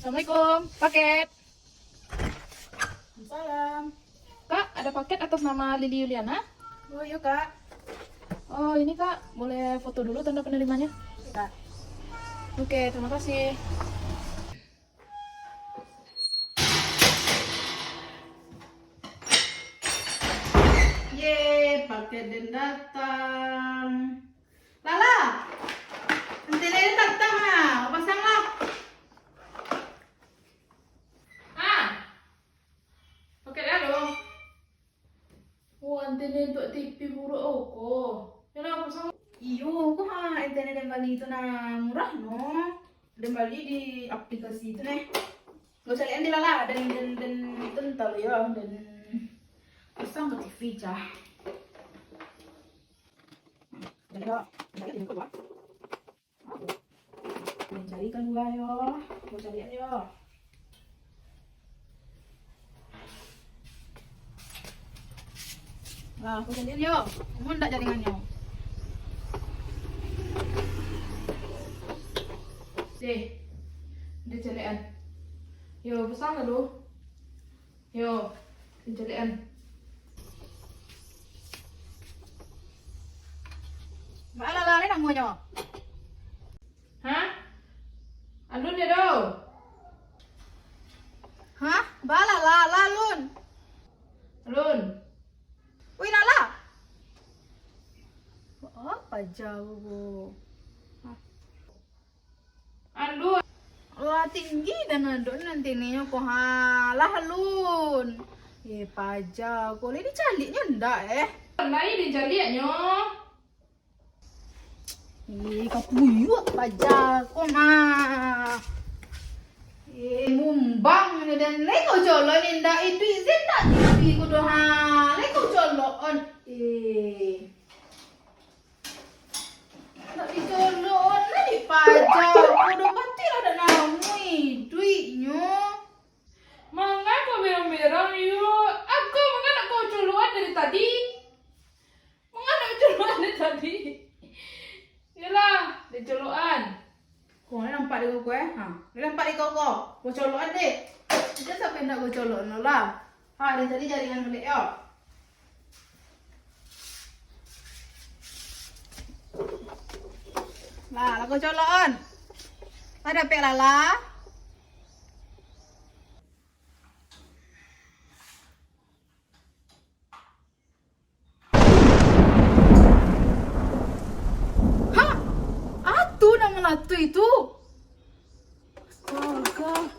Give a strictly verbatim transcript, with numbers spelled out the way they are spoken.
Assalamualaikum, paket. Salam. Kak, ada paket atas nama Lili Yuliana? Oh, iya, Kak. Oh, ini, Kak, boleh foto dulu tanda penerimanya? Iya, Kak. Oke, terima kasih. Ye, paket den datang. Lala, antena den datang, ha. Pasang lah. Ah, paket den datang. Oh, antena untuak T V buruak oko. Yolah, pasang. Iyo, ko ha, antena den bali tu nan murah no. Den bali di aplikasi tu neh. Gak caliak an di Lala, den, den, den, den tahu yo, den pasang ka T V cah. Jadi, jadi, jadi, jadi, Cari kalua yo. Ko caliak yo. Nah, ko caliak yo. Aman ndak jaringannyo? Deh. Udah caliak an. Yo, pasang dulu. Yo, pencalian. Baa Lala lai namonyo? Hah? Alun yo do? Hah? Baa Lala, Lala Alun? Alun. Wih, Lala. Apa jauh? Hah? Alun. Lah tinggi dan adok nan tinginyo ko ha. Lah Alun. Eh, paja ko lai dicaliaknyo ndak, eh? Lai dicaliaknyo. Eh, kapuyuak paja ko mah. Eh, mumbang nyo dan lai kau colok ni ndak, iduik zen ndak T V ko doh ha. Lai kau colok on. Eh. Nak dicolok, nak dipajak. Bodoh mati lah, dak namuah duitnyo. Manga kau berang-berang, yo? Aku manga nak kau colokan dari tadi? Manga nak colokan dari tadi? Yolah, dicolokan. Ko, lah nampak di kau ko, eh? Ha, lah nampak di kau ko. Kau colokan deh. Itu sampai nak kau colok no lah. Ha, dari tadi jaringan balik yo. Lah, lagu colok on. Lah dapek Lala. Ha! Atu nan malatuih tu. Astaga.